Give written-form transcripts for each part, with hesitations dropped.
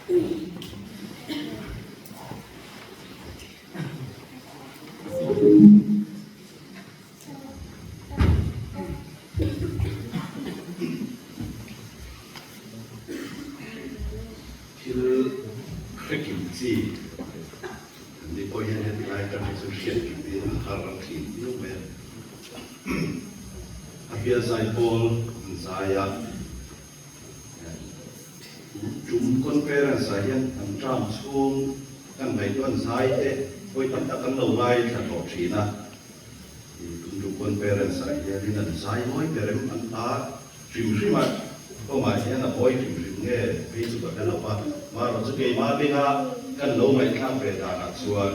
Thil hrekim chi an ni pawh hian heti lai atang hi chu hriat kim hi a har thin viau mai a. A bial zai pawl an zai a, tum conference ah hian an term chhung kan ngaihtuah an zai te vawi tam tak an lo ngaithla tawh thin a. Tum tum conference ah hianin an zai mawi ber em an ta hrim hrim a, kawngah hian a mawi hrim hrim nge phei chu ka hre lo va, marawh chu keimah benga kan lo ngaihthlak ve danah chuan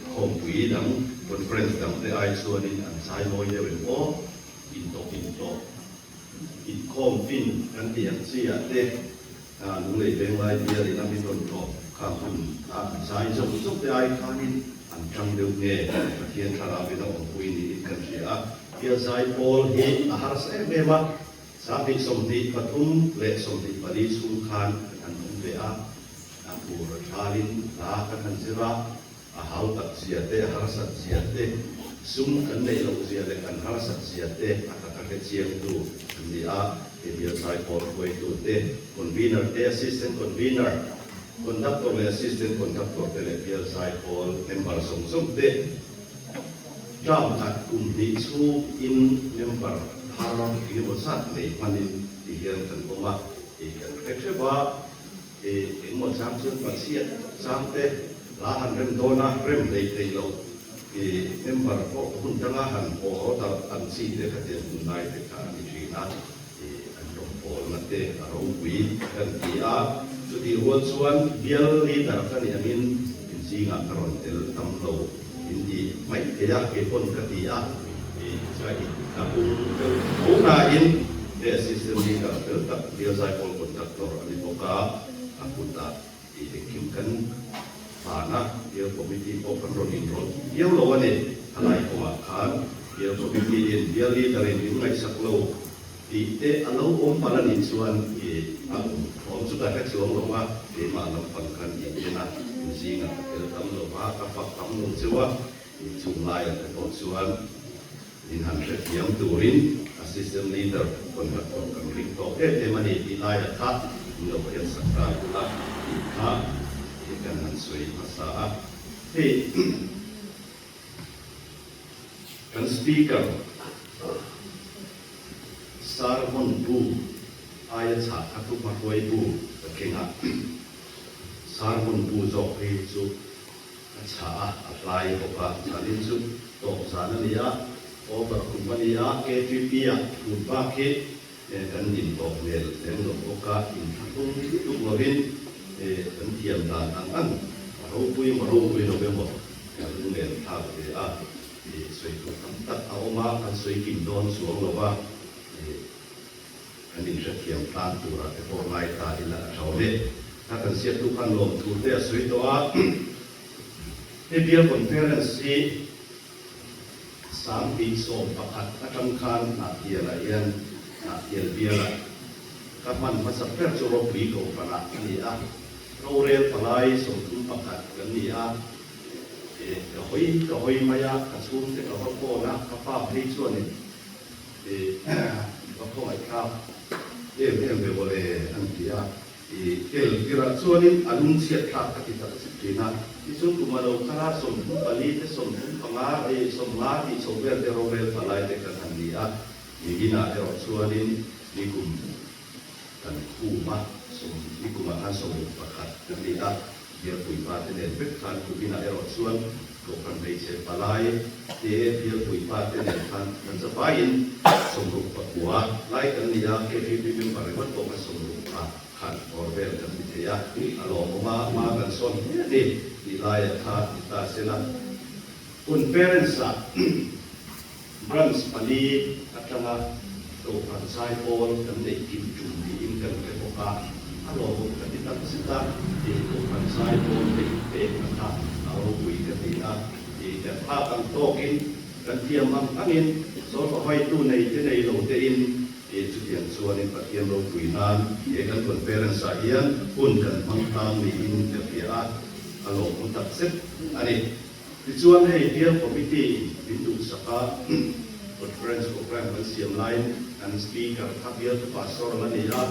khawmpui dang conference dang te ai chuanin an zai mawi deuh em aw, intawh intawh inkhawm fin kan tih ang chi ah te Lunglei Venglai bial in a min rawn tlawh kha hun a zai zawk zawk te ai khanin an tang deuh nge Pathian thlarau in a awmpui niin kan hria a. Bial zai pawl hi a harsa em em a, 2023 24 chhung khan kan han awm ve a, a bur a thalin hla kan han zir a, A hau tak zia te, a harsat zia te, sum kan neih loh zia leh kan harsat zia te a taka hre chiangtu an ni a. He bial zai pawl hruaitu te, Convener te, Assistant Convener, Conductor leh Assistant Conductor te leh bial zai pawl member zawng zawng te term khat kum hnih chhung in member thar engemaw zat nei hmanin ti hian kan awm a, hei kan hre hreuh a. Engmaw chang chuan Pathian changte hla han rem dawn a, rem hlei thei lo member pawh hun danga han haw darh ang chi te kha tiang hun lai te kha a ni thin a, an rawngbawlna te a ropui kan ti a. Chutih rual chuan bial leader ka nih angin in zingah ka rawn tel tam lo in ti hmaih thei a, kei pawn ka ti a, ka pum deuh tho nain he assistant leader fel tak bial zaipawl conductor a ni bawk a, a kutah engkim kan hlan a, bial committee pawh kan rawn inrawlh viau lo a ni. A lai kawngah khan bial committee in bial leader in min ngaihsak lo tih te a lo awm palh a nih chuan a awm awm chu ka hre chuang lo a, keimah lampang khan in en a, in zingah ka tel tam lo va, ka fak tam lo cheu a, chung laiah te pawh chuan min han hrethiam turin Assistant Leader Conductor kan ring tawk em em a ni tih laiah kha min lo hriatsak ta ula tih kha kan han sawi hmasa a. Hei kan Speaker Sermon bu aia chhah kha thu hmahruai bu ka keng a, Sermon bu zawk phei hi chu A chhah a, a hlai bawk a, zanin chu tawp zan a ni a, over kum a ni a, KTP ah phut bak hi kan din tawp hmel lem lo bawk a, inthlahlum lutuk lovin kan thiam dan ang ang a ropui emaw ropui lo emaw kan lunglen thlak ve a, sawi tur tam tak a awm a, kan sawi kim dawn chuang lo va. Kan inhrethiam tlan turah te pawh ngai ta ila a tha awm e. Kha kan siaktu khan lawmthu te a sawi tawh a. Hei bial conference hi 2011 atang khan Hnahthialah hian Hnahthial bialah ka hman hmasa ber chu ropui kohhranah a ni a. Rorel palai 31 kan ni a. Ka hawi ka hawi mai a, ka chhungte ka va phone a, ka pa phei chuanin I va khawngaih thlak em em ve mawle an ti a, i tel tirah chuanin a lungchhiat thlak ka ti tak zet thin a, tichuan kum a lo kal a, 34 te 35 ei 50 tih chho vel te rorel palai te kan han ni a, niminah erawh chuanin nikum kan khum a, sawm nikumah khan 61 kan ni a, Bialpuipa te nen vek khan kuminah erawh chuan Kohhran hmeichhe palai te Bialpuipa te nen khan kan zafaiin 69 lai kan ni a, KTP member ringawt pawh kha 60 pa khan awr vel kan ni thei a, a lawmawm a, hma kan sawn hle a ni tih laiah kha ni ta sela. Conference-ah Branch pali atanga Kohhran zai pawl kan neih kim tum niin kan hre bawk a, a lawmawm ka ti tak zet a, tih Kohhran zai pawl te inpekna kha a ropui ka ti a, tih kan phak ang tawkin kan thiam ang angin sawrfa haitu nei te nei lo tein. Chutiang chuanin Pathian ropui nan he kan conference ah hian hun kan hmang tlang niin ka hria a, a lawmawm tak zet a ni. Tichuan hei bial committee in min duhsak a, conference programme kan siam laiin kan speaker kha bialtu pastor la ni a,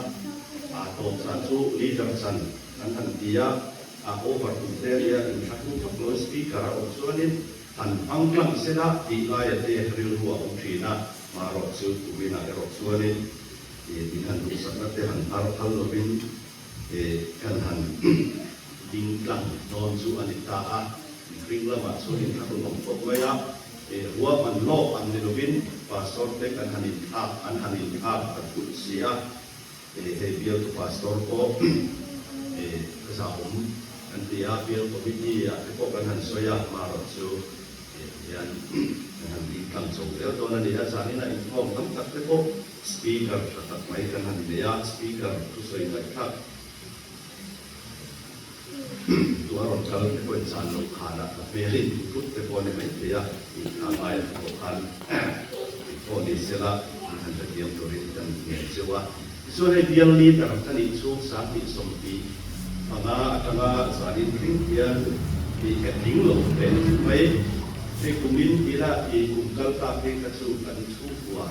a tawp zan chu leader chan kan han ti a, a over tum te a nia, inthlahrung vak lo speaker a awm chuanin han hmang tlang sela tih laia te rilru a awm thin a. Hmarawh chu kuminah erawh chuanin min han duhsakna te han har phal lovin kan han ding tlang dawn chu a ni ta a. Mihring lamah chuan inthlahrun awm khawp mai a, ruahman lawk ang ni lovin pastor te kan han inthlak an han inthlak ta thut si a. Hei bialtu pastor pawh ka zahawm kan ti a, bial committee ah te pawh kan han sawi a, hmarawh chu hian kan han ding tlang chho zel dawn a ni a, zanin a inkhawm tam tak te pawh speaker tha tak mai kan han nei a, speaker thusawi ngaihthlak tu a rawn kal te pawhin zan lo khanah ka hmel in thut te pawh a ni maithei a, inthla ngaia te pawh khan inkhawm ni sela an han hrethiam turin kan ngen cheu a. Tichuan hei bial leader ka nih chhung 2015 atanga zanin thleng hian tih ka tling lo hle mai. Hei kumin tila i kum kal ta phei kha chu kan chhungkua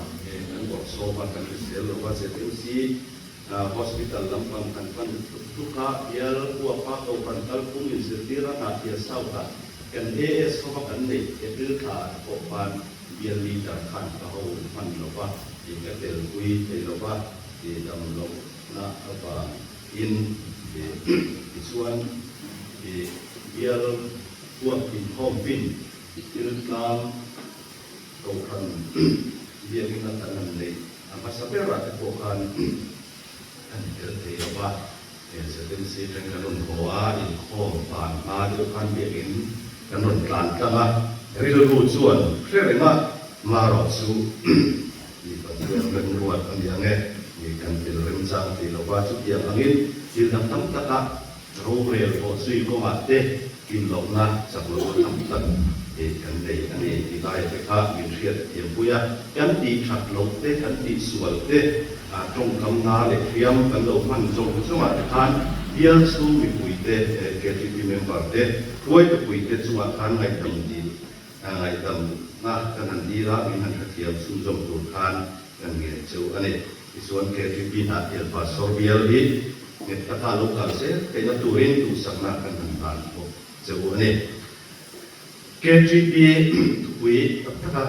kan bawrhsawm a, kan hrisel lo a, ZMC Hospital lampang kan pan tluk tluk a, bial huapa kohhran kalphung inzirtir a Hnahthial South ah kan AS hova kan neih April thla ah te pawh khan Bial leader khan ka ho hman lo va, i ka telpui thei lo va, i dam lohna avangin tichuan i bial huap inkhawm pin thil tlang kohhran biakin a kan han neih a hmasa berah te pawh khan kan tel thei lo va, ZMC atang kan rawn haw a, inkhawm ban hma deuh khan biakin kan rawn tlan tlang a, rilru chuan hre reng a, marawh chu mi Pathian remruat a ni ang e, mi kan tel remchang thei lo va, chutiang angin thil dang tam taka rorel pawh zui kawngah te tlin lohna chak lohna tam tak kan nei a ni tih laia te kha min hriat thiampui a, kan tih that loh te, kan tih sual te, tawngkamna leh hriam kan lo hman zawng zawngah te khan bial chhung mipui te, KTP member te, hruaitupui te chungah khan ngaihdam dil, ngaihdamna kan han dil a, min han hrethiam chhunzawm tur khan kan ngen cheu a ni. Tichuan KTP Hnahthial Pastor bial hi nghet taka lo kal zel theihna turin duhsakna kan han hlan bawk cheu a ni. KTP thupui tak taka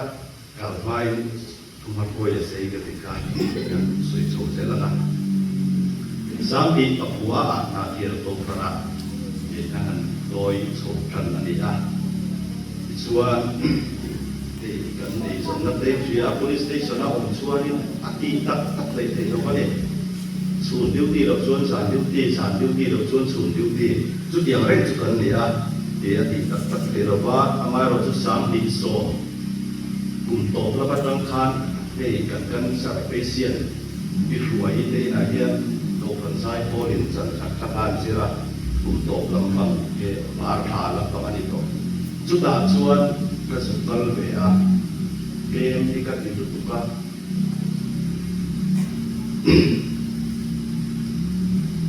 kal hmain thuhma hruai a sei ka ti kha kan sawi chho zel ang a. Sangti pakhua ah Hnahthial Kohhranah kan han dawi chho tan a ni a. Tichuan hei kan eizawnna te hria Police Station a awm chuanin a tih tak tak hleih theih lo a ni. Chhun duty loh chuan zan duty, zan duty loh chuan chhun duty, chutiang reng chu kan ni a, ti a tih tak tak thei lo va, amaherawhchu 2010 kum tawp lak atang khan hei kan cancer patient i hruai te inah hian Kohhran Zaipawlin chan khat kha khan zir a, kum tawp lampang he var thla lampang a ni tawh. Chutah chuan ka zu kal ve a, tlem hi ka ti lutuk a.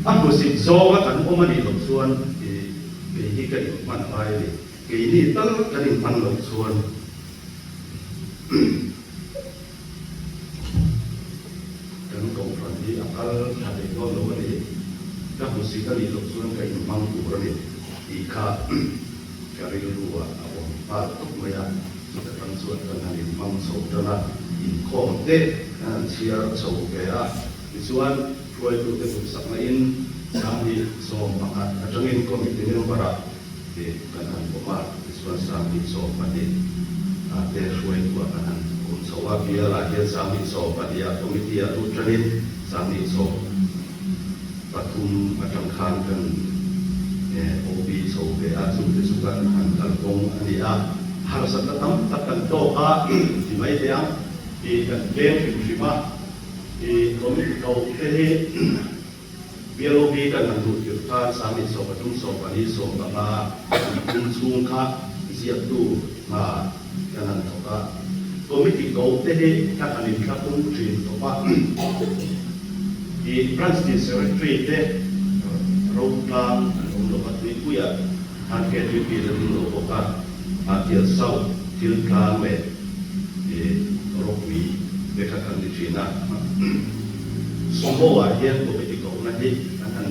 A hmusit zawnga kan awm a nih loh chuan kei hi ka inhman a ngai a ni. Keini tal kan inhman loh chuan kan kohhran hi a kal tha thei dawn lo a ni. Ka hmusit a nih loh chuan ka inhmang tur a ni tih kha ka rilru ah a awm nghal tawp mai a. Chuta tang chuan kan han inhmang chho tan a, inkhawm te kan han chhiar chho ve a. Tichuan, hruaitute duhsakna in 2011 atangin committee member-ah te kan han awm a, tichuan 2012 ah te hruaituah kan han awm chho a. Bialah hian 2012 ah committee-ah lut tangin 2013 atang khan kan OB chho ve a, chungte chu kan han kalkawng a ni a. Harsatna tam tak kan tawk a ti mai teh ang, i kan tlem hrim hrim a, i committee ko te hi bial OB kan han duh tirh khan 2013 14 15 kum chhung kha ziaktu hna kan han thawk a. Committee ko te hi ka han inthlahung thin tawp a. I Branch Tin Secretary te rotlang an awm lo va, tuipuiah khan KTP la ding lo bawk a, Hnahthial South thil tlang leh ropui te kha kan ni thin a. Sumo ah hian committee kohna hi an han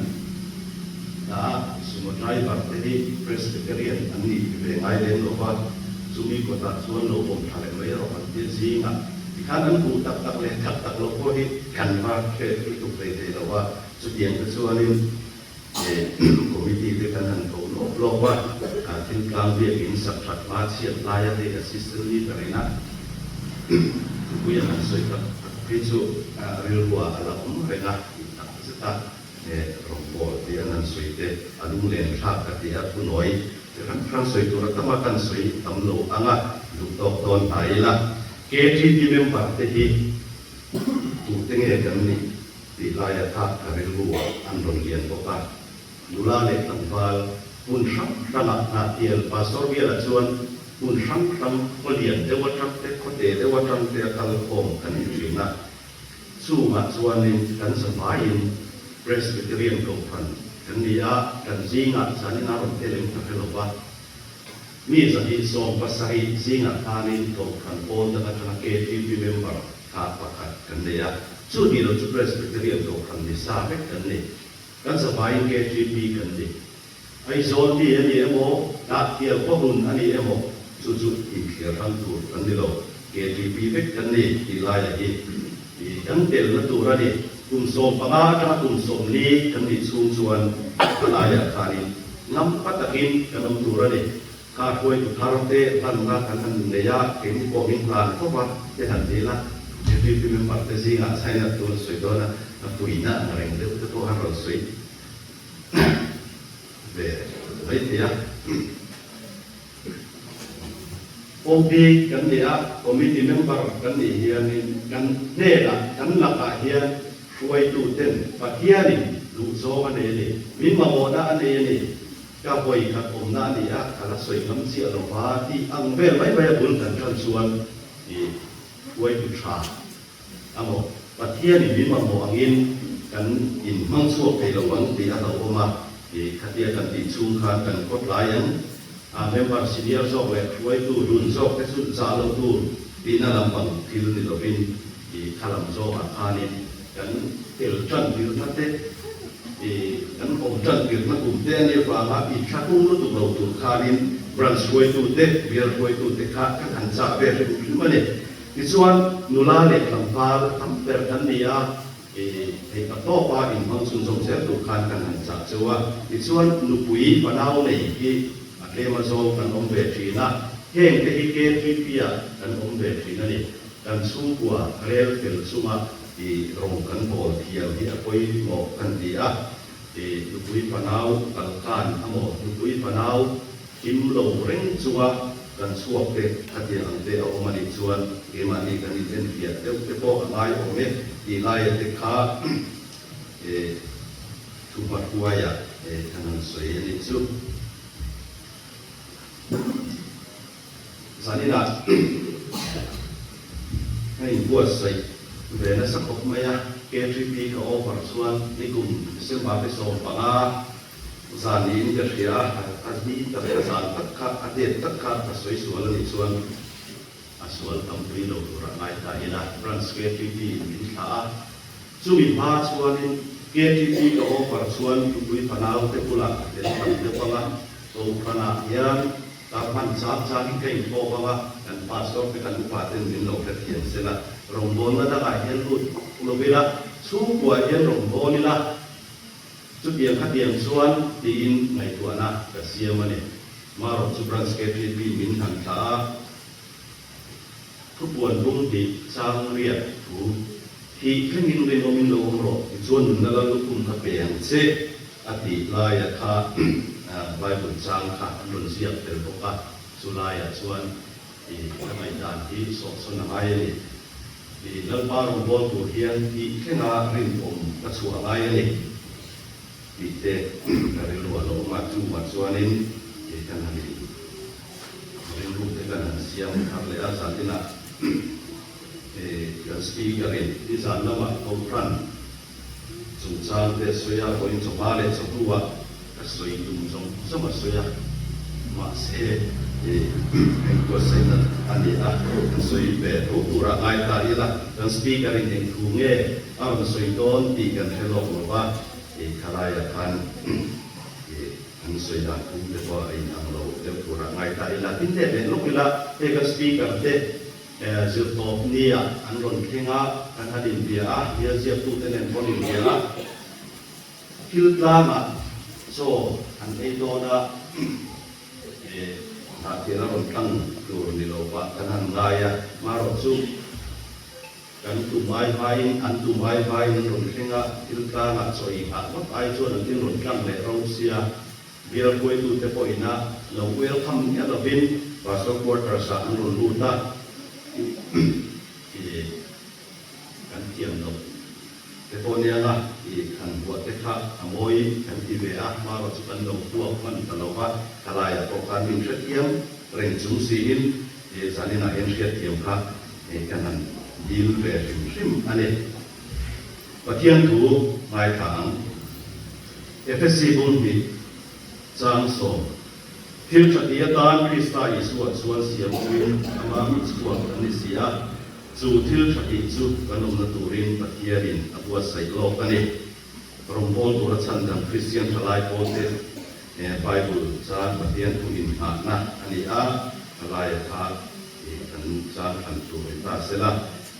dah a, sumo driver te hi Presbyterian an nih ti ve ngai lem lo va, chumi kawtah chuan lo awm tha leh mai rawh an tia zingah tikhan an hmuh tak tak leh tak tak loh pawh hi kan va hre lutuk hlei thei lo a, chutiang te chuanin Committee te kan han ko lawp lawp a, thil tlang biakin sak that hma chhiat laia hei Assistant Leader ina thupui an han sawi tak tak phei chu rilruah a la awm reng a tih tak zet a, rawngbawl tih an han sawi te a lunglen thlak ka ti a, thunawi chi hrang hrang sawi tur a tam a, kan sawi tam lo ang a, duh tawk dawn hna ila KTP member te hi tute nge kan nih? Tih laia kha ka rilru ah an rawn lian bawk a, nula leh tlangval hmun hrang hrangah Hnahtial Pastor bialah chuan hmun hrang hrang khaw lian deuh atang te, khaw te deuh atang te a kal khawm kan ni thin a. Chungah chuanin kan zavaiin Presbyterian Kohhran kan ni a, kan zingah zanin a rawn tel em ka hre lo va. Mi 270 zingah khanin Kohhran pawl dang atanga KTP member kha pakhat kan nei a, chu tih loh chu Presbyterian Kohhran ni sa vek kan ni. Kan zavaiin KTP kan ni. Aizawl mi a ni emaw, Hnahtial khawhun a ni emaw, chu chu inthliar hrang tur kan ni lo. KTP vek kan ni tih laia hi kan telna tur a ni. Kum 15 atanga kum 40 kan nih chhung chuan a laiah khanin ngampa takin kan awm tur a ni. Kha hruaitu thar te hlanna kan han nei a, keini pawh min hlan khawp a te han ti ila, KTP member te zingah sign up tur an sawi dawn a, a puihna ang reng deuh te pawh an rawn sawi ve mai thei a. OB kan ni a, committee member kan nih hianin kan hnenah, kan lakah hian hruaitu ten Pathianin duhzawng a nei a ni, min mamawhna a nei a ni. Ka hawi khat awmna a ni a, ka la sawi ngam chiah lo va tih ang vel mai mai a bul kan tan chuan i hruaitu tha amaw Pathianin min mamawh angin kan inhmang chhuak thei lo ang tih a hlauhawm a, i khatia kan tih chhung khan kan khawtlai ang a member senior zawk leh hruaitu hlun zawk te chu zah lo tur tihna lampang thil ni lovin i khalam zawkah khanin kan tel tan tirhna te, i kan awm tan tirhna kum te a nih avanga inthlahung lutuk lo tur khanin branch hruaitu te, bial hruaitu te kha kan han chah ve hrim hrim a ni. Tichuan, nula leh tlangval tam ber kan ni a, i theih pa tawpa inhmang chhunzawm zel tur khan kan han chah cheu a. Tichuan, nupui fanau nei hi a tlema zawng kan awm ve thin a, heng te hi KTP-ah kan awm ve thin a ni. Kan chhungkua rel fel chunga i rawng kan bawl thiam hi a pawimawh kan ti a, i nupui fanau kalkan amaw nupui fanau him lo reng chunga kan chhuak te khatiang ang te a awm a nih chuan keimahni kan inenfiah deuh te pawh a ngai awm e tih laia te kha i thuhmahruaiah kan han sawi a nih chu. Zaninah ka inbuatsaih ve nasa khawp mai a, KTP ka offer chuan nikum December te 15 zan niin ka hria a, a ni tak a zan tak kha a date tak kha ka sawi sual a nih chuan a sual tam pui lo tur a ngai ta ila Branch KTP in min thlah a, chumi hma chuanin KTP ka offer chuan nupui fanau te bulah ka tel tam deuh ang a, Kohhranah hian Ka hman chang changin ka inthawk ang a, kan pastor te kan upa ten min lo hrethiam se la, rawngbawlna dangah hian lut lo ila, chhungkuah hian rawngbâwl ila, chutiang khatiang chuan tiin ngaihtuahna ka siam a ni. Marawh chu Branch KTP min han thlah a, thupuan bung tih chang riat thu thih thlengin rinawmin lo awm rawh, tichuan nunna lal lukhum kha pe ang che. A tih laia kha Bible chang kha an rawn ziak tel bawk a, chu laiah chuan i ka ngaihdan hi sawhsawn a ngai a ni. I Lalpa rawnbawl tur hian tih thlenga rinawm ka chhuah a ngai a ni tih te ka rilru a lo awm a, chuvah chuanin i kan han in rilru te kan han siam thar leh a, zaninah. Speaker in nizan lamah Kohhran chungchang te a sawi a, vawiin chawhma leh chawhnu ah ka sawi tum zawng zawng a sawi a, mahse eng buatsaihna a ni a, kan sawi ve tho turah ngai ta ila, kan Speaker in eng thu nge a rawn sawi dawn tih kan hre lawk lo va, thalaiah khan an sawi dan phung te pawh a inang lo deuh turah ngai ta ila, tin leh leh lawk ila, hei kan Speaker te Zirtawp nia an rawn thleng a, kan han inbia a, bial ziaktute nen pawh an inbia a. Thil tlangah chaw an ei dawn a, hnahthil a rawn tlang tur ni lo pah kan han ngai a, marawh chu kan tum ai hmain an tum ai hmain an rawn thleng a, thil tlangah chaw ei nghah ngawt ai chuan an thil rawn tlang leh ro sia. Bial hruaitute pawhin a lo welcome miah lovin Pastor Quarters ah an rawn lut a, i kan thiam loh te pawh nia la, i han buah te kha a mawi kan ti ve a, hmarawh chu kan lo huak hman ta lo va, thalaiah pawh khan min hrethiam reng chung siin i zaninah hian hriatthiam kha kan han dil ve hrim hrim a ni. Pathian thu ngaithla ang. Efesi bung hnih chang sawm. Thil tha ti atan Krista Isua chuan siam puiin ama mi chhuak an ni si a, chu thil tha tih chu kan awmna turin Pathianin a buatsaih lawk a ni. Rawngbâwl tura chhandam Kristian thalai pawlte Bible chang Pathian thu inngahna a ni a, thalaia kha kan chang thlan tur ni ta sela.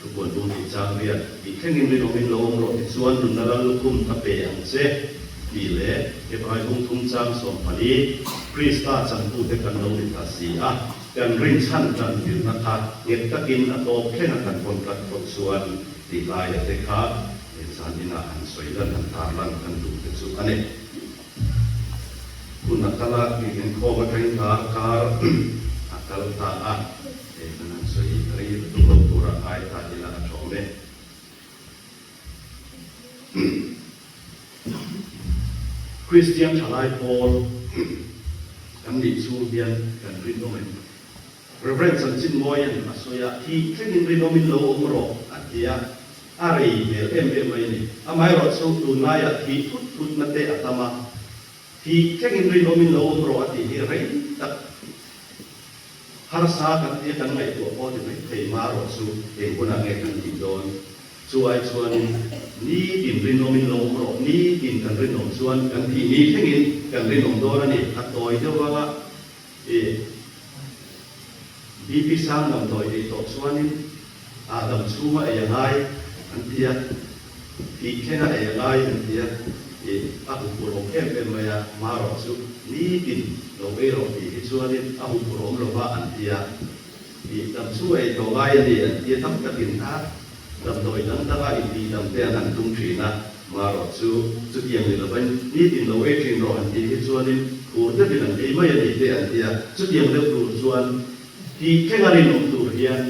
Thupuan bung tih chang riat tih thlengin rinawmin lo awm rawh tichuan nunna lal lukhum ka pe ang che tih leh Hebrai bung thum chang 14 Krista changtute kan lo ni ta si a, kan rinchhan tan tirna kha nghet takin a tawp thlenga kan vawn tlat phawt chuan tih laia te kha zan inah han sawi lan han tar lan kan duh te chu a ni. Hun a kal a, mi inkhawm atangin kar kar a kal ta a. Hei kan han sawi rei lutuk lo tura ngai ta ila a tha awm e. Kristian thalai pawl kan nih chhung hian kan rinawm em? Reverend Chanchinmawia'n a sawi a, Thih thlengin rinawmin lo awm rawh a ti a, a rei hmel em em mai a ni. Amaherawh chu tunlaiah thih thut thutna te a tam a, thih thlengin rinawmin lo awm rawh a tih hi rei tak Harsa kan tia kan ngaihtuah pawh ti mai thei marawh chu eng hunah nge kan tih dawn? Chu ai chuanin nitin rinawmin lo awm rawh, nitin kan rinawm chuan kan thih ni thlengin kan rinawm dawn a ni. A tawi deuh anga i BP sang damdawi ei tawh chuanin ah dam chhunga ei a ngai an ti a, thih thlenga ei a ngai an ti a, i a huphurh awm em em mai a, marawh chu nitin lo ei rawh tih hi chuanin a huphurh awm lova an ti a, i dam chhunga ei tawh ngai a ni an ti a, tam takin a damdawi dang danga intih dam te an han tum thin a, marawh chu chutiang ni lovin nitin lo ei thin rawh an tih hi chuanin phur deuhin an ei mai a ni te an ti a, chutiang deuh tur chuan tih thlenga rinawm tur hian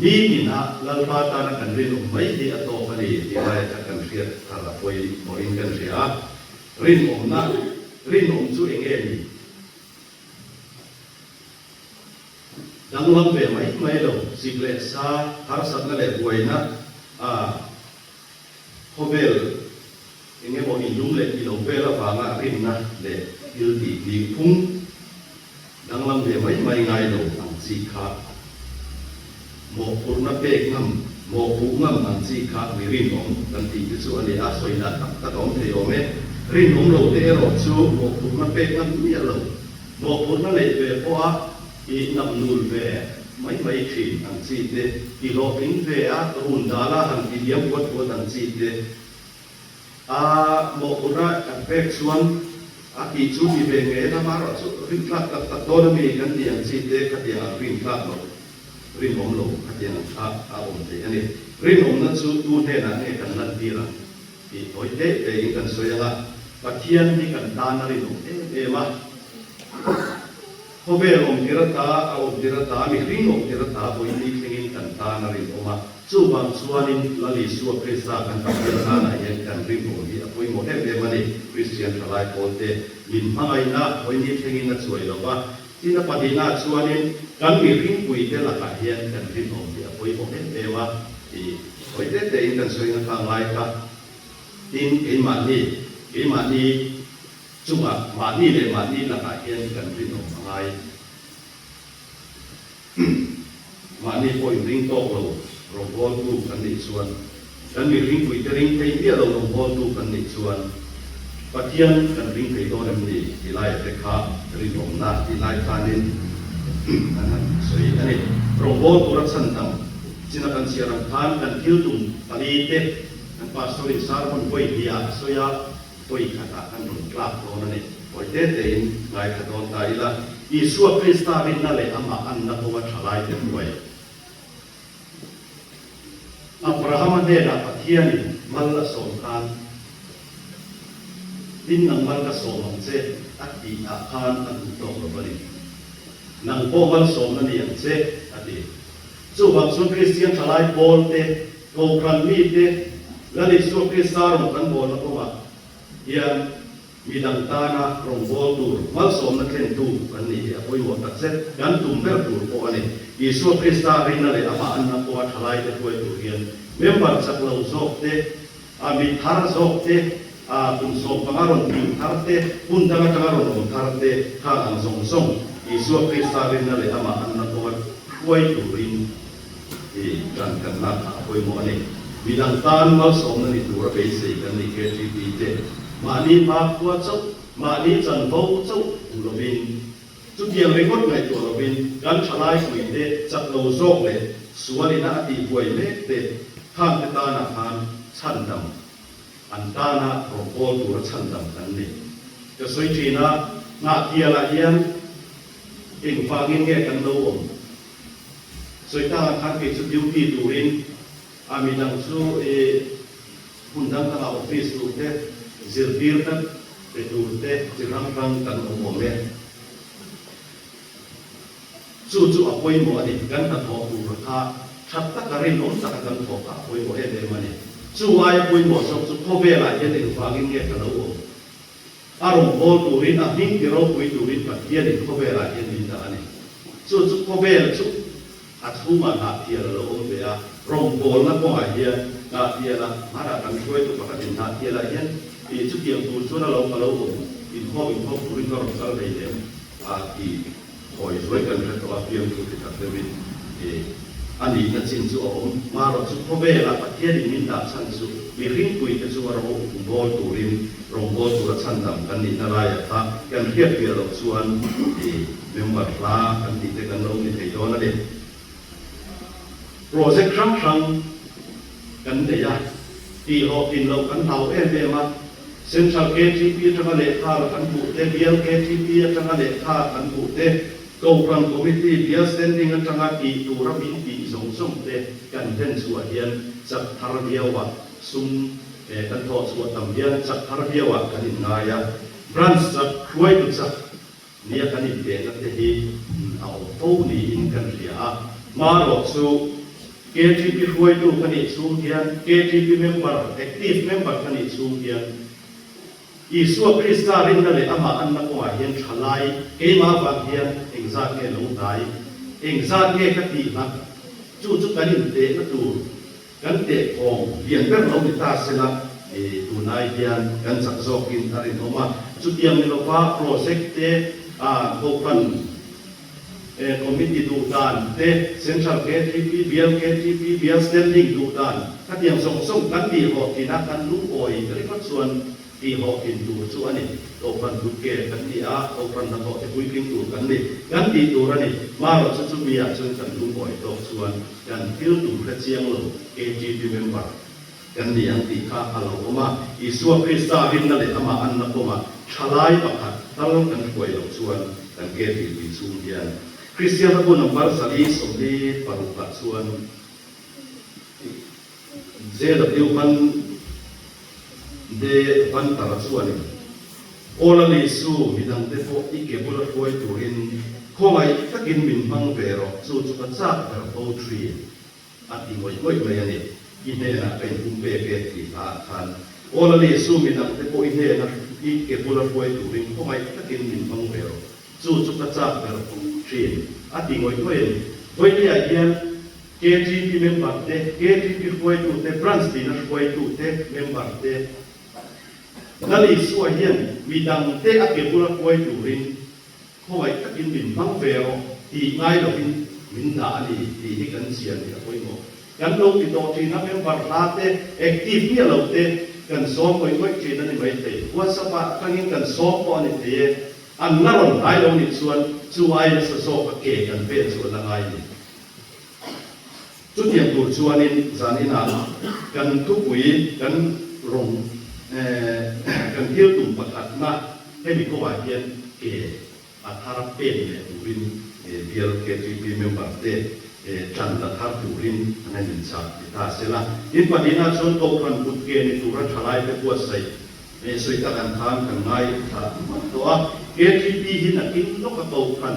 Ni tinah Lalpa tana kan rinawm mai hi a tawk a ni tih lai kha kan hriat thar a pawi pawhin kan hria a. Rinawmna, rinawm chu eng nge ni? Danglam ve mai mai lo, sik leh sa, harsatna leh buaina a khawvel eng emaw inlum leh ilo vel avanga rinna leh thil tih nihphung Danglam ve mai mai ngai lo ang chi kha mawhphurhna pek ngam, mawhpuh ngam ang chi kha mi rinawm kan tih te chu a ni a, sawi dan tak tak a awm thei awm e. Rinawm lo te erawh chu mawhphurhna pek ngam miah lo, mawhphurhna neih ve pawha i nam nul ve mai mai thin ang chi te, i hlawhtling ve a, run dala han ti diam puat puat ang chi te, A mawhphurhna kan pek chuan a tih chu ti ve ngei a, amaherawh chu rintlak tak tak dawn a mi kan tih ang chi te khatiang ang rintlak lo, rinawm lo khatiang ang kha a awm thei a ni. Rinawmna chu tu hnenah nge kan lantir ang tih tawi te tein kan sawi ang a, Pathian hi kan tan a rinawm em em a, khawvel awmtir ata a awmtir ata, mihring awmtir ata vawiin ni thlengin kan tan a rinawm a. Chuvang chuanin Lal Isua Krista kan Pathian tanah hian kan rinawm hi a pawimawh em em a ni. Kristian thalai pawlte min hmangaihna hawini thlengin a chuai lo va, tin a pahnihnaah chuanin kan mihringpuite lakah hian kan rinawm hi a pawimawh em em a. I hawi te te in kan sawi na kha ngai kha. Tin, keimahni, keimahni chungah mahni leh mahni lakah hian kan rinawm a ngai. Mahni pawh inring tawk lo rawngbawltu kan nih chuan, kan mihringpui te ring thei miah lo rawngbawltu kan nih chuan Pathian kan ring thei dawn em ni tih laia te kha rinawmna tih lai khanin an han sawi a ni. Rawngbâwl tura chhan dang china kan chhiar ang khan kan thil tum pali te kan pastor in sermon vawi hnih ah a sawi a, vawi khatah kan rawn tlak dawn a ni. Vawi te tein ngaithla dawn ta ila, Isua Krista rinna leh amah anna kawnga thalai te hruai. Abrahama hnenah Pathianin mal a sawm khan, Tin nang mal ka sawm ang che, a tih ah khan a duh tawk lo a ni. Nang pawh malsawmna ni ang che, a ti. Chuvang chuan Kristian thalai pawl te, Kohhran mi te, Lal Isua Krista rawn kan bawlna kawngah hian Midang tana rawngbâwl tur malsawmna thlentu kan nih hi a pawimawh takzet. Kan tum ber tur pawh a ni. Isua Krista rinna leh amah anna kawnga thalaite hruai tur hian member chak lo zawk te, a mi thar zawk te, a kum 15 rawn tih thar te, hmun dang atanga rawn awm thar te khang ang zawng zawng Isua Krista rinna leh amah anna kawnga hruai turin Hi kan kan lak kha a pawimawh a ni. Midang tan malsawmna ni tura beisei kan ni KTP te mahni hmakhua chauh, mahni chanvo chauh hmu lovin, chutiang ringawt ngaihtuah lovin kan thalai pui te chak lo zawk leh sual ina a tihbuai mek te khangte tanah khan chhandam an tana rawngbâwl tura chhandam kan ni. Ka sawi thin a, Ngahtialah hian engvangin nge kan lo awm? Sawitangah khan kei chu duty turin a midang chu i hmun dang dangah office tur te, zirtirna pe tur te chi hrang hrang kan awm awm e. Chu chu a pawimawh a ni, kan hnathawh tur kha that taka rinawm taka kan thawh kha a pawimawh em em a ni. Chu aia pawimawh zawk chu khawvelah hian engvangin nge ka lo awm? A rawngbâwl turin, a hming ti ropui turin Pathianin khawvelah hian min dah a ni. Chu chu khawvel chu a chhungah hnahtial a lo awm ve a, rawngbâwlna kawngah hian hnahtiala hmanah kan hruaitu pakhatin hnahtialah hian ih chutiang tur chuan a lo ka lo awm inkhawm inkhawm turin ka rawn kal hlei lem a ti Hawi zuai kan hre tawh a, fiamthu ti tak deuhin i a nihna chin chu a awm. Marawh chu khawvela Pathianin min dah chhan chu mihringpuite chu a ro bawl turin rawngbâwl tura chhandam kan nihna laiah kha kan hriatfiah loh chuan i member hla kan tihte kan lo ni thei dawn a ni. Project hrang hrang kan nei a, tihhlawhtlin loh kan hlau em em a, Central KTP atanga lehkha la kan hmuh te, Bial KTP atanga lehkha kan hmuh te, Kohhran Committee, Bial Standing atanga tih tura min tih zawng zawng te kan hlen chhuah hian chak thar viauah sum kan thawh chhuah tam hian chak thar viauah kan inngai a, Branch chak, hruaitu chak Nia kan inpehna te hi a awm fo niin kan hria a, marawh chu KTP hruaitu ka nih chhung hian, KTP member, active member ka nih chhung hian Isua Krista rinna leh amah anna kawngah hian thalai keimah avang hian engzat nge lo hnai, engzat nge ka tih hlat, chu chu kan inpehna tur Kan tehkhawm lian ber lo ni ta sela, tunai hian kan chak zawkin a rinawm a. Chutiang ni lova project te, Kohhran Committee duh dan te, Central KTP, Bial KTP, Bial Standing duh dan, khatiang zawng zawng kan tihhlawhtlin a, kan lungawi ringawt chuan Tihhlawhtlin tur chu a ni. Kohhran kutke kan ni a, Kohhran hnathawh te puitling tur kan ni. Kan tih tur a ni. Marawh chu chumi ah chuan kan lungawi tawk chuan kan thil tum hre chiang lo KTP member kan ni ang tih kha a lo awm a. Isua Krista rinna leh amah anna kawngah thalai pakhat tal kan hruai loh chuan kan KTP chhung hian Kristian hla bu number 446 ah chuan JW Van De Vantara chuanin, Aw Lali Su, midangte pawh i ke bula hruai turin khawngaih takin min hmang ve rawh, chu chu ka chak ber fo thin, a ti ngawih ngawih mai a ni. I hnenah ka inpum pek e, tih hlaah khan, Aw Lali Su, midangte pawh i hnena i ke bula hruai turin khawngaih takin min hmang ve rawh, chu chu ka chak ber fo thin, a ti ngawih ngawih a ni. Vawinia hian. KTP member te, KTP hruaitute, Branch tina hruaitute member te, Lal Isua hian midangte a ke bula hruai turin khawngaih takin min hmang ve rawh tih ngai lovin min dah a ni tih hi kan chian hi a pawimawh. Kan lo ti tawh thin a, member hla te, active miah lo te kan sawm ngawih ngawih thin a ni maithei. WhatsApp ah atangin kan sawm pawh a ni thei e. An la rawn hnai lo nih chuan chu ai nasa zawk a ke kan pen chu a la ngai ni. Chutiang tur chuanin zan inah kan thupui kan rawng kan thil tum pakhatna hemi kawngah hian ke a thar pen leh turin bial KTP member te tan la thar turin an han inchah ti ta sela. In pahnihna chuan Kohhran kut ke ni tura thalaite buatsaih Hei sawi tak ang khan kan ngaithla hman tawh a, KTP hi nakin lawka Kohhran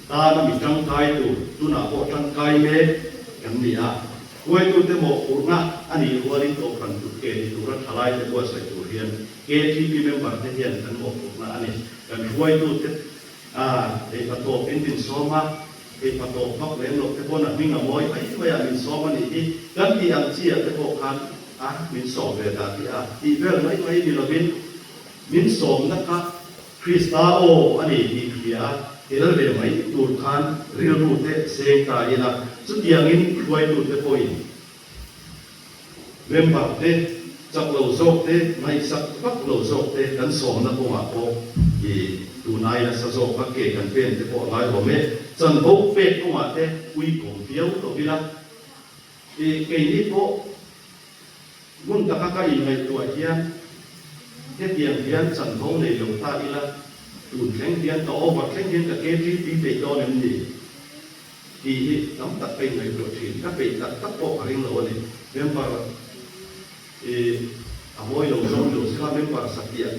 tana mi tangkai tur tunah pawh tangkai mek kan ni a, hruaitute mawhphurhna a nih rualin Kohhran kut ke ni tura thalaite buatsaih tur hian KTP member te hian kan mawhphurhna a ni. Kan hruaitute a hei patawp in min sawm a, hei patawp vak lem loh te pawn a hming a mawi mai mai a min sawm a nih hi kan tih ang chi ah te pawh khan a min sawm ve dah tih a tih vel mai mai ni lovin min sawmna kha Krista aw a ni tih hria a tel ve mai tur khan rilru te seng ta ila chutiangin hruaitute pawhin Member te, chak lo zawk te, ngaihsak vak lo zawk te kan sawmna kawngah pawh i tunai nasa zawk a ke kan pen te pawh a ngai awm e. Chanvo pek kawngah te ui kawm viau lo ila i keini pawh hmun taka ka inngaihtuah hian hetiang hian chanvo nei lo ta ila tun thleng hian ka over thleng hian ka KTP peih dawn em ni? Tih hi tam tak ka inngaihtuah thin. Ka peih tak tak pawh ka ring lo a ni. Member i a mawi lo zawng lo sela member satliah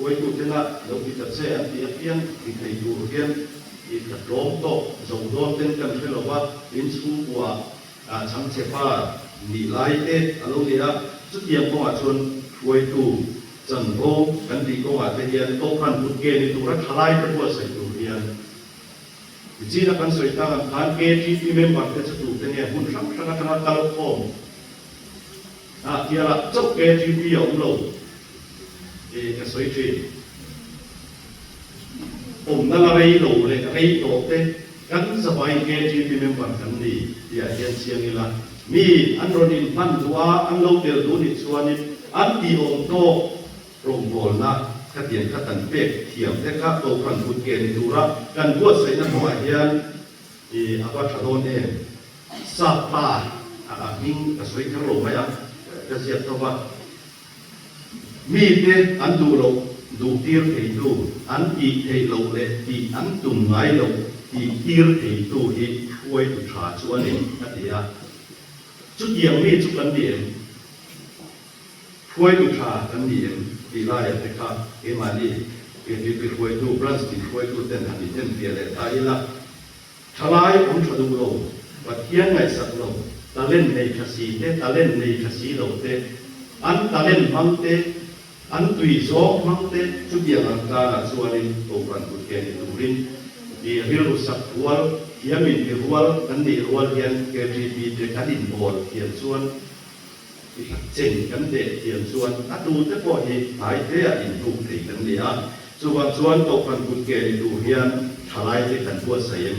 huaitutena lo ti ta che an tih apiang ti thei tur hian i ka tlawm tawk zo dawn ten kan hre lo va, in chhungkua ah chhangchhe pa nih lai te a lo ni a. Chutiang kawngah chuan hruaitu chanvo kan tih kawngah te hian Kohhran kut ke ni tura thalai te buatsaih tur hian Tichina kan sawi tak ang khan KTP member te chu tute nge hmun hrang hrang atanga kal khawm ah tialah chauh KTP a awm lo tih ka sawi thin. Awmna la rei lo leh rei tawh te kan zavai KTP member kan ni tih ah hian chiang ila mi an rawn inhman duh a an lo tel duh nih chuanin an tih awm tawk Rawngbawlna khatiang kha kan pek thiam te kha Kohhran kut ke ni tura kan buatsaihna kawngah hian i a va tha dawn em? Sap pa a a hming ka sawi kher lo mai a, ka ziak tho va. Mite an duh loh duh tir theitu, an tih theih loh leh tih an tum ngai loh tih tir theitu hi hruaitu tha chu a ni, a ti a. Chutiang mi chu kan ni em? Hruaitu tha kan ni em tih laiah te kha keimahni KTP hruaitu, Branch tin hruaitu ten han inenfiah leh ta ila, thalai awm tha duh lo, Pathian ngaihsak lo, talent nei tha si te, talent nei tha si lo te, an talent hmang te, an tui zawng hmang te chutiang ang karah chuanin Kohhran kut ke ni turin i rilru sak rual, thiam inti rual kan nih rual hian KTP te kan inbawl thiam chuan Chen kan deh thiam chuan a tute pawh hi hnai hle-ah inhnuk thei kan ni a. Chuvang chuan Kohhran kut ke ni tur hian thalaite kan buatsaih em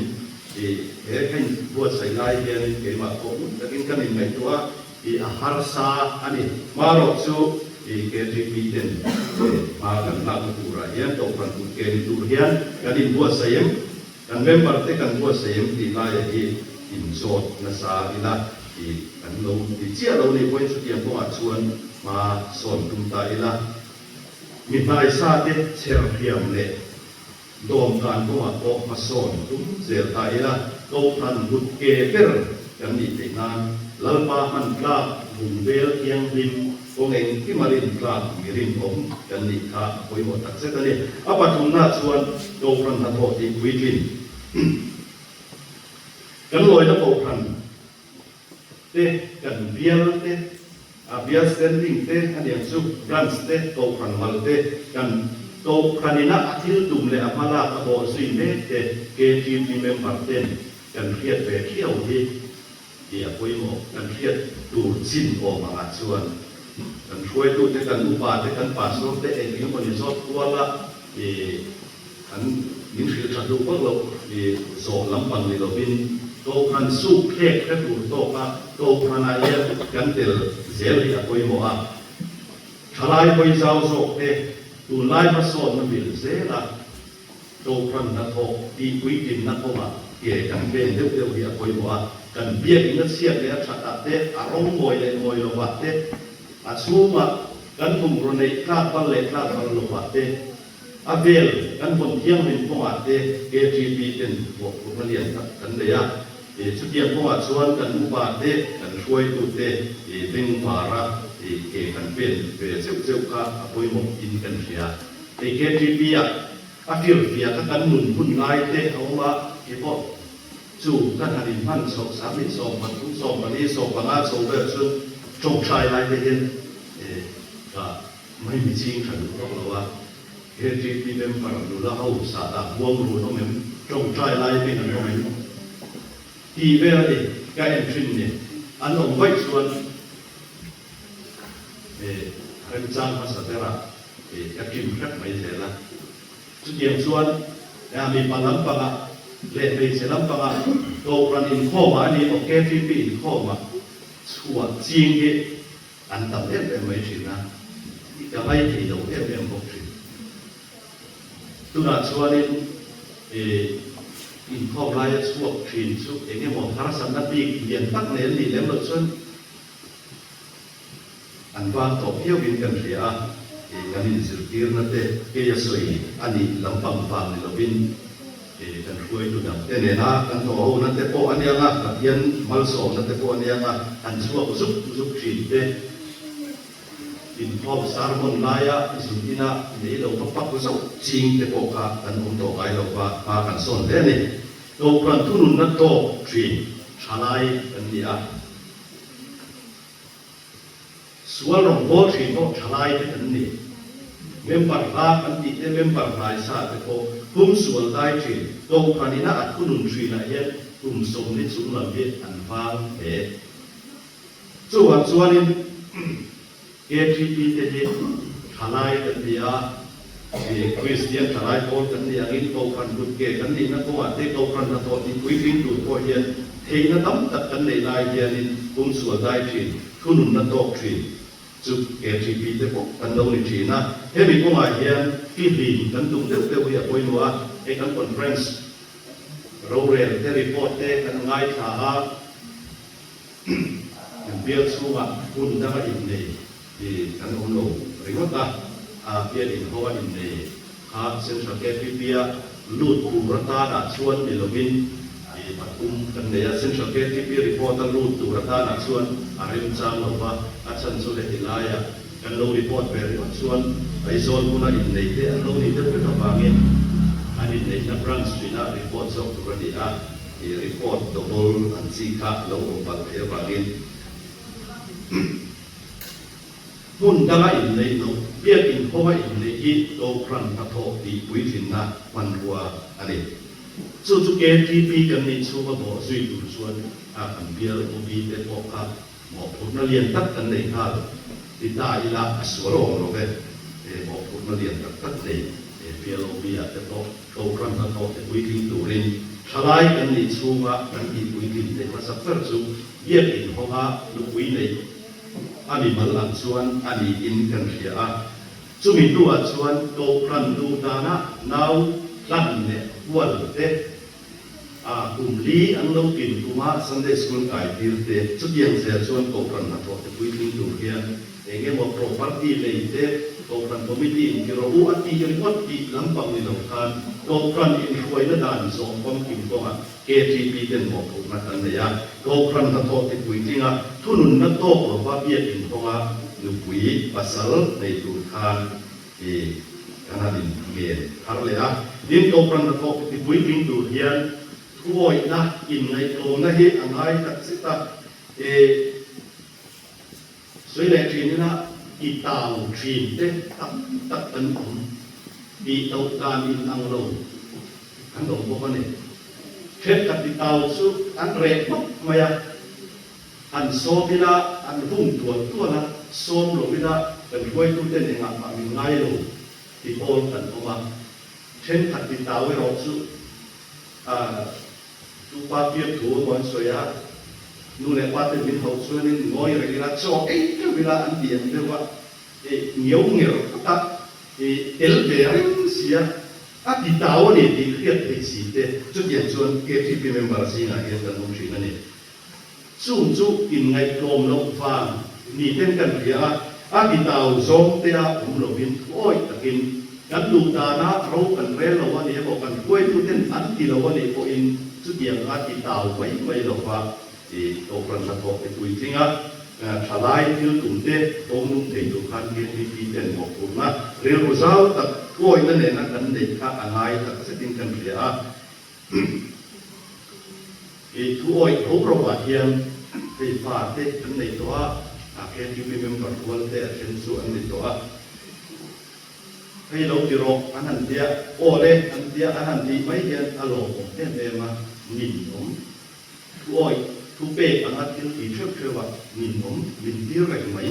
tih he ka inbuatsaih lai hianin keimah pawh ngun takin kan inngaihtuah a, tih a harsa a ni. Hmarawh chu i KTP ten hma kan lakna turah hian Kohhran kut ke ni tur hian kan inbuatsaih em? Kan member te kan buatsaih em tih laia hi inzawt nasa ila tih kan lo ti chiah lo nih pawhin chutiang kawngah chuan hma sawn tum ta ila. Mi hnaisa te chher hriam leh dawmkan kawngah pawh hma sawn tum zel ta ila. Kohhran kut ke ber kan nih theih nan Lalpa hman tlak bungbel thianghlim Kawng engkim a rin tlak mi rinawm kan nih kha a pawimawh tak zet a ni. A pathumna chuan Kohhran hnathawh tih puitlin kan lawina Kohhran te, kan bial te, a bial standing te a niang chu, branch te, Kohhran mal te, kan Kohhranina a thil tum leh a hmalak a bawh zui mek te, KTP member ten. kan hriat ve thiau hi i a pawimawh. Kan hriat tur chin awm angah chuan kan hruaitute, kan upate, kan pastor te eng eng emaw ni zawt kuala i an min hrilh that duh vak loh i zawh lampang ni lovin Kohhran suk thlek hre tur tawka Kohhranah hian kan tel zel hi a pawimawh a. Thalai hawi zau zawk te tunlai hmasawnna mil zela Kohhran hnathawk tih puitlinna kawngah ke kan pen deuh deuh hi a pawimawh a. Kan biakinn a chhiat leh a that ah te, a rawng mawi leh mawi lovah te, a chhungah kan bungraw neih tlak bal leh tlak bal lovah te, a vel kan vawn thianghlim kawngah te KTP ten mawhphurhna lian tak kan nei a. Chutiang kawngah chuan kan upa te, kan hruaitu te bengvara ke kan pen ve cheuh cheuh kha a pawimawh in kan hria. Hei KTP ah a firfiah kha kan nun hun lai te a awm a, keipawh chu ka han inhman chhoh 10 13 14 15 chho vel chu tawngtai lai te hian ka mai mi ching tha duh vak lo a, KTP member nula ho sahdah huam run awm em, tawngtai lai hming an awm em tih vel a ni ka en thin ni, an awm vaih chuan remchang hmasa berah ka ṭim hrep mai zel a. Chutiang chuan mipa lampangah leh hmeichhe lampangah Kohhran inkhawmah a ni emaw KTP inkhawmah chhuah ching hi an tam em em mai ṭhin a, ka ngaithei lo em em bawk ṭhin. Tunah chuanin inkhawm laia chhuak ṭhin chu eng emaw harsatna bik lian tak nei an nih lem loh chuan An vang tawh viauin kan hria a, kan inzirtirna te kei a sawi a nih lampang vang ni lovin kan hruaitu dang te nena kan thawh hona te pawh a nia nga, Pathian malsawmna te pawh a nia nga, han chhuak zuk zuk thin te, inkhawm sermon laia zun ina nei lo va pak zauh ching te pawh kha kan awm tawh ngai lo va, hma kan sawn hle a ni. Kohhran thununna tawk thin thalai kan ni a. Sual rawngbâwl ṭhin pawh ṭhalai te kan ni. Member hla kan tih te, member hnai sa te pawh hum sual dai ṭhin. Kohhran ina a thunun ṭhinah hian kum sawmli chung lam hi an vang hle. Chuvang chuanin KTP te hi ṭhalai kan ni a, Kristian ṭhalai pawl kan nih angin Kohhran kutke kan nihna kawngah te Kohhran hnathawh tih puitling tur pawh hian theihna tam tak kan neih lai hianin kum sual dai ṭhin, thununna tawk ṭhin chu KTP te pawh kan lo ni ṭhin a. Hemi kawngah hian fihlim kan tum deuh deuh hi a pawimawh a, hei kan conference rorel te report te kan ngaithla a, Kan bial chhungah hun danga innei hi kan awm lo ringawt a, a bial inho a innei kha Central KTP-a lut tur atanah chuan ni lovin pathum kan nei a, Central KTP report-a lut tur atanah chuan a remchang lo va, a chhan chu heti laia kan lo report ve ringawt chuan Aizawl hmuna innei te an lo nih deuh vek avangin an inneihna branch tina report zawk tur a ni a. I report double an chi kha lo awm palh theih avangin hmun danga inneih loh, biakin hawnga inneih hi Kohhran hnathawh tih puitlinna hmanrua a ni. Chu chu KTP kan nih chhunga bawh zui tur chuan a kan bial OB te pawh kha mawhphurhna lian tak kan nei nghal ti ta ila a sual awm lo ve. Mawhphurhna lian tak tak nei bial OB ah te pawh Kohhran hnathawh te puitling turin thalai kan nih chhunga kan tih puitlin theih hmasak ber chu biakin hawnga nupui neih a mimal ang chuan a niin kan hria a. Chumi hnuah chuan Kohhran duh dana nau hlan leh hual te a kum li an lo tlin kuma Sunday School kai tir te chutiang zel chuan Kohhran hnathawh te puitling tur hian Eng emaw property lei te Kohhran Committee in ti rawh u a tih ringawt tih lampang ni lo khan Kohhran inhruaina dan zawh famkim kawngah KTP ten mawhphurhna kan nei a. Kohhran hnathawh ti puitlinga thununna tawk lova biakin kawnga nupui pasal nei tur khan i kan han in ngen thar leh a. Tin, Kohhran hnathawh ti puitling tur hian thuawihna inngaihtlawmna hi a ngai takzet a. I Sawi leh thin ila i tau thin te tak tak kan awm tih loh dan in ang lo kan awm bawk a ni. Thenkhat titau chu an reh hmak mai a, han sawm ila an vung tual tual a, sawm lo ila kan hruaituten engah mah min ngai lo ti pawl kan awm a. Thenkhat titau erawh chu a tupa piak thu emaw an sawi a, nu leh pa ten min hauh chuanin ngawi reng ila chaw ei teuh ila an ti ang deuh a, ngiau nger taka tel ve reng sia. A ti tau a ni tih hriat theih si te chutiang chuan KTP member zingah hian kan awm thin a ni. Chung chu inngaihtlawm loh vang ni ten kan hria a, a ti tau zawng te a awm lovin thuawih takin kan duh dana ro kan rel lo a ni emaw kan hruaitu ten an ti lo a nih pawhin chutiang a ti tau mai mai lova I Kohhran hnathawh ti puitling a, thalai thil tum te pawm nung thei tur khan KTP ten mawhphurhna rilru zau tak thuawihna nena kan neih kha a ngai tak zetin kan hria a. I thuawih tho rawhah hian hei fa te kan nei tawh a, a KTP member rual te a then chu an ni tawh a. Hei lo ti rawh an han tia, aw le an tia an han tih mai hian a lawmawm em em a, ninawm. Thu awih, thu pek anga thil ti theuh theuh a ninawm min tir reng mai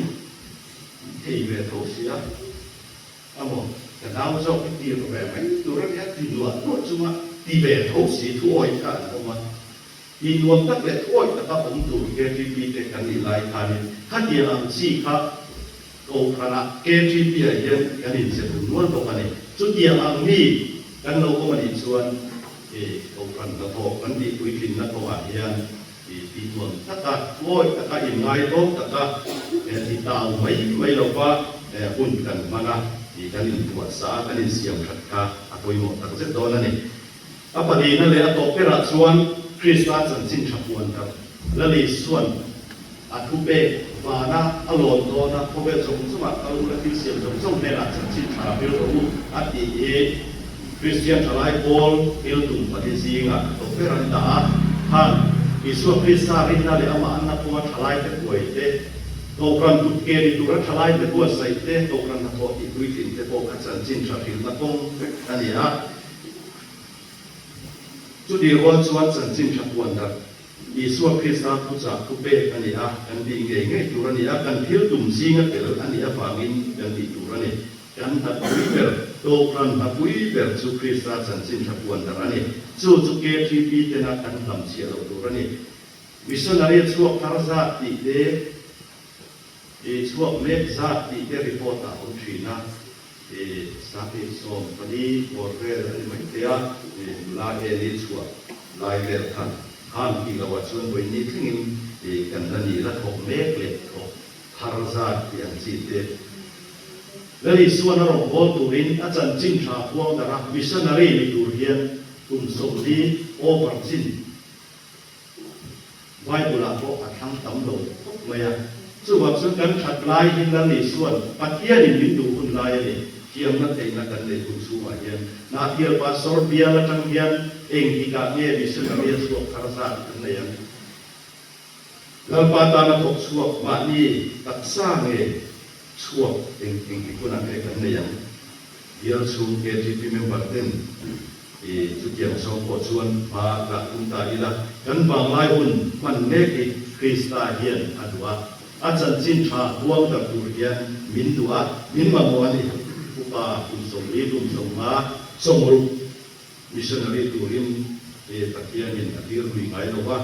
thei ve tho sia. Amaw, ka nau zawk hi tir ve mai tur a nia ti nuah nuah chunga ti ve tho si thu awih kha an awm a. Ti nuam tak leh thu awih taka awm tur KTP te kan nih lai khanin khatiang ang chi kha Kohhranah KTP-ah hian kan inzep nual bawk a ni. Chutiang ang mi kan lo awm a nih chuan i Kohhran hnathawh kan tih puitlinna kawngah hian i tih nuam taka, ngawi taka, inngaitawm taka ti tau mai mai lova hun kan hman a, i kan inbuatsa a, kan insiam that kha a pawimawh tak zet dawn a ni. A palina leh a tawp berah chuan Krista chanchin tha puan darh Lali chuan a thu pek vana a lawn dawn a, khawvel zawng zawngah kal ula thil siam zawng zawng hnenah chanchin tha hril rawh u a tih hi Kristian thalai pawl thil tum pali zingah a tawp ber an dah a. Khan Isua Krista rinna leh amah anna kawnga thalaite huai te, Kohhran kut ke ni tura thalaite buatsaih te, Kohhran hnathawh tih puitlin te pawh kha chanchin tha hrilhna kawng vek a ni a. Chutih rual chuan chanchin tha puan darh Isua Krista thuchah thu pek a ni a, kan tih ngei ngei tur a ni a, kan thil tum zinga tel a nih avangin kan tih tur a ni. Kan hnapui ber, Kohhran hnapui ber chu Krista chanchin tha puan darh a ni. Chu chu KTP tena kan hlamchhiah loh tur a ni. Missionary a chhuak thar zat tih te, i chhuak mek zat tih te report ah a awm thin a. I sahnih 14 bawr vel a ni mai thei a, i nula en i chhuah lai vel kha khan tih loh ah chuan vawiin ni thlengin i kan la ni la thawk mek leh thawk thar zat tih ang chi te. Lal Isuan a rawn bawl turin a chanchin tha puang darh a, missionary ni tur hian kum 40 over chin Bible-ah pawh a thlang tam lo khawp mai a. Chuvang chuan kan that lai hi Lal Isua'n Pathianin min duh hun lai a ni. Thiamna theihna kan neih hun chhungah hian Hnahtial Pastor bial atang hian eng tikah nge missionary a chhuak thar zat kan nei ang? Lalpa tana thawk chhuak mahni taksa nge chhuak eng eng tik hunah nge kan nei ang? Bial chhung KTP member ten I chutiang zawng pawh chuan hma lah tum ta ila, kan vanglai hun hman mek hi Krista hian a duh a, a chanchin tha huang darh tur hian min duh a, min mamawh a ni. Upa kum 40, kum 50, 60 missionary turin Pathianin a tir lui ngai lo va,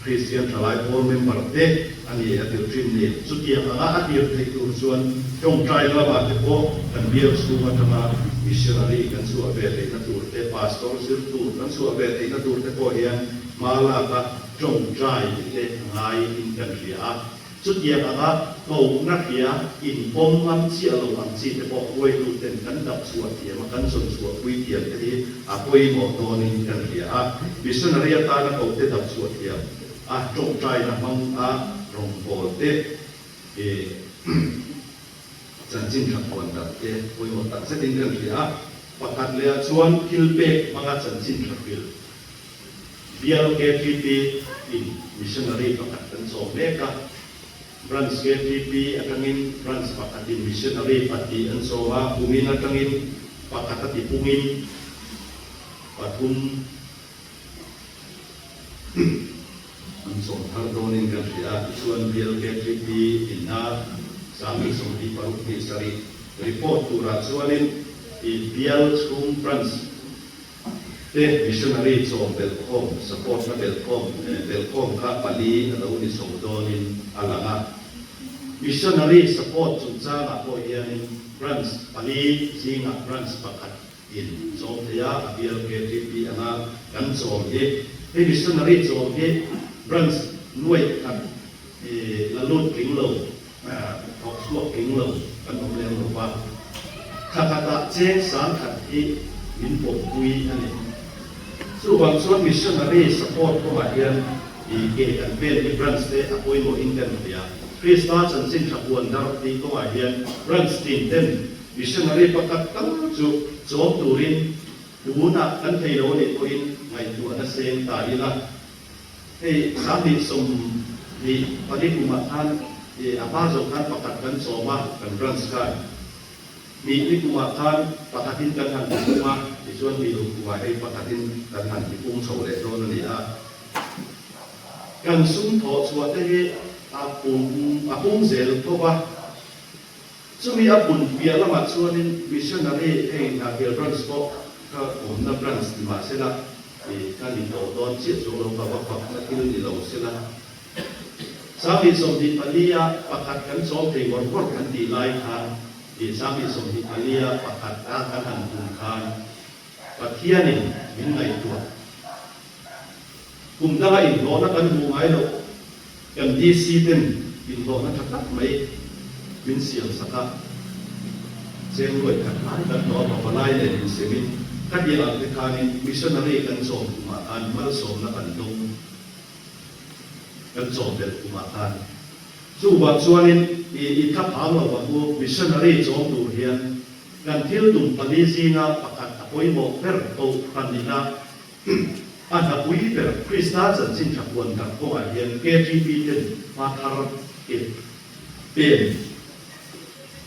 Kristian thalai pawl member te a ni a tir thin ni. Chutiang anga a tir theih tur chuan tawngtai lamah te pawh kan bial chhung atanga missionary kan chhuah ve theihna tur te, pastor zir tur kan chhuah ve theihna tur te pawh hian hma laka tawngtai te a ngaiin kan hria a. Chutiang anga kohna hria inpawm ngam chiah lo ang chi te pawh hruaitu ten kan dap chhuah thiam a, kan zawn chhuah pui thiam te hi a pawimawh dawnin kan hria a. Missionary atana koh te dap chhuah thiam a, tawngtaina hmang a rawngbâwl te i chanchin tha puan darh te pawimawh tak zetin kan hria a. Pakhat leh ah chuan thil pek hmanga chanchin tha hril Bial KTP in missionary pakhat kan chawm mek a, Branch KTP atangin Branch pakhatin missionary pahnih an chawm a, kumin atangin pakhat a tipungin pathum. chawm thar dawnin kan hria a, tichuan BLKTP inna 1026 hnih sarih report turah chuanin i bial chhung branch te missionary chawm belhkhawm support na belhkhawm belhkhawm kha pali a lo ni chho dawnin a lang a. Missionary support chungchangah pawh hianin branch pali zingah branch pakhat in chawm thei a, a bial KTP anga kan chawm hi hei missionary chawm hi branch nuaih khat la lut tling lo, thawk chhuak tling lo kan awm lem lo va, thla khatah cheng sang khat hi min pawmpui a ni. Chuvang chuan missionary support kawngah hian ke kan pen hi branch te a pawimawhin kan hria. Krista chanchin tha puan dar tih kawngah hian branch tin ten Missionary pakhat tal chu chawm turin tunah kan thei lo anih pawhin ngaihtuahna seng ta ila. Hei 2024 kumah khan a hma zawk khan pakhat kan chawm a, kan branch khan. Hnih ni kumah khan pakhatin kan han tipung a, tichuan hnih lo kumah hei pakhatin kan han tipung chho leh dawn a ni a. Kan sum thawh chhuah te hi a pum a pum zel tho va. Chumi a pun piah lamah chuanin missionary hei Hnahkial branch pawh ka awmna branch ni mah sela ih ka ni tawh dawn chiah chuang lo ka va fakna thil ni lo sela. 2024 a pakhat kan chawm thei ngawr ngawr kan tih lai khan ih 2024 a pakhat a kan han pun khan Pathianin min ngaihtuah. Kum danga inhlawhna kan hmuh ngai loh. Kan DC ten inhlawhna tha tak mai min siam sak a, cheng luai khat lai kan hlawh a pavalai leh min semin ka biak ang te khanin missionary kan chawm kumah khan malsawmna kan dawng kan chawm belh kumah khan chuvang chuanin i i tha phang lo vang u missionary chawm tur hian kan thil tum pali zinga pakhat a pawimawh ber kohhran ina A hnapui ber Krista chanchin tha puan darh kawngah hian KTP ten hma thar ke pen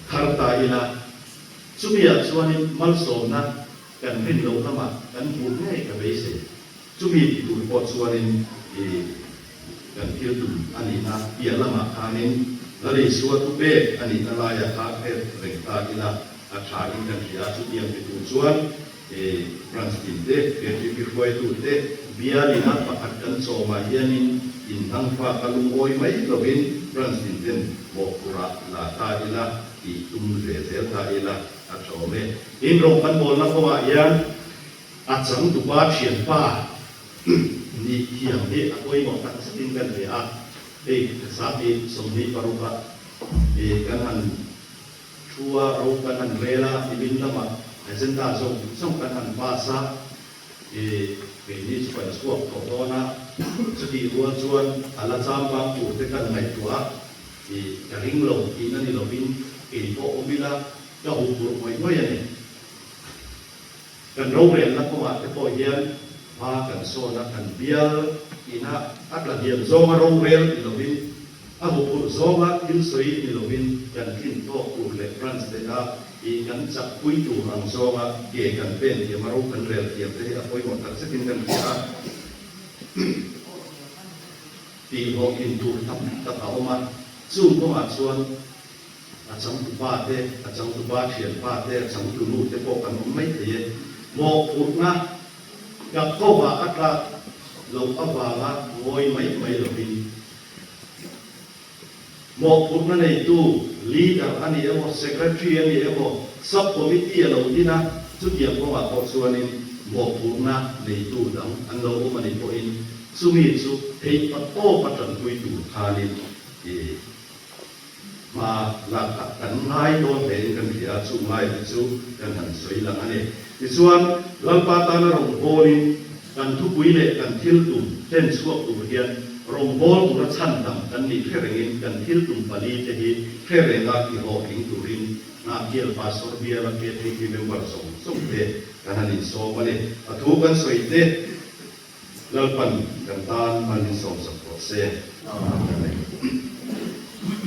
thar ta ila, chumiah chuanin malsawmna kan rin loh lamah kan hmuh ngei ka beisei. Chumi ti tur pawh chuanin i kan thil tum a nihna piah lamah khanin Lal Isua thu pek a nihna laiah kha hret reng ta ila a tha in kan hria a, chutiang ti tur chuan He branch tin te, KTP hruaitu te bialin a pakhat kan chawmah hianin inhnangfak a lungawi mai lovin branch tin ten mawhphurh ah la ta ila tih tum ve zel ta ila a tha awm e. Tin rawng kan bawlna kawngah hian a changtupa thianpa nih thiam hi a pawimawh tak zetin kan hria a, hei 2026 ah kan han Thu a ro kan han rel a, nimin lamah agenda zawng zawng kan han pass a, i keini chu kan chhuak tawh dawn a, chutih rual chuan a la cham vang tur te kan ngaihtuah a, i ka ring lo tihna ni lovin kei pawh awm ila ka huh phurh ngawih ngawih a ni. Kan rorelna kawngah te pawh hian hma kan sawn a, kan bial ina a tla hniam zawnga rorel ni lovin, a huphurh zawnga thil sawi ni lovin kan tlin tawk tur leh branch te kha i kan chak pui tur ang zawnga ke kan pen thiam a, ro kan rel thiam te hi a pawimawh tak zetin kan hria a. Tihhlawhtlin tur tam tak a awm a, chung kawngah chuan A changtupa te, a changtupa thianpa te, a changtunu te pawh kan awm mai thei e. Mawhphurhna ka kawngah a tlak loh avanga ngawi mai mai lovin mawhphurhna neitu leader a ni emaw, secretary a ni emaw, sub committee a lo din a, chutiang kawngah pawh chuanin mawhphurhna neitu dang an lo awm a nih pawhin chumi chu theih patawpa tanpui tur khanin i Hma lakah kan ngai dawn hlein kan hria a, chung ngaite chu kan han sawi lang a ni. Tichuan, Lalpa tana rawngbawlin kan thupui leh kan thil tum hlen chhuak tur hian rawngbâwl tura chhan dam kan nih hre rengin kan thil tum pali te hi hre renga tihlawhtling turin Hnahkial Pastor biala KTP member zawng zawng te kan han insawm a ni. A thu kan sawi te Lalpan kan tan mal insawmsak rawh se. Amen.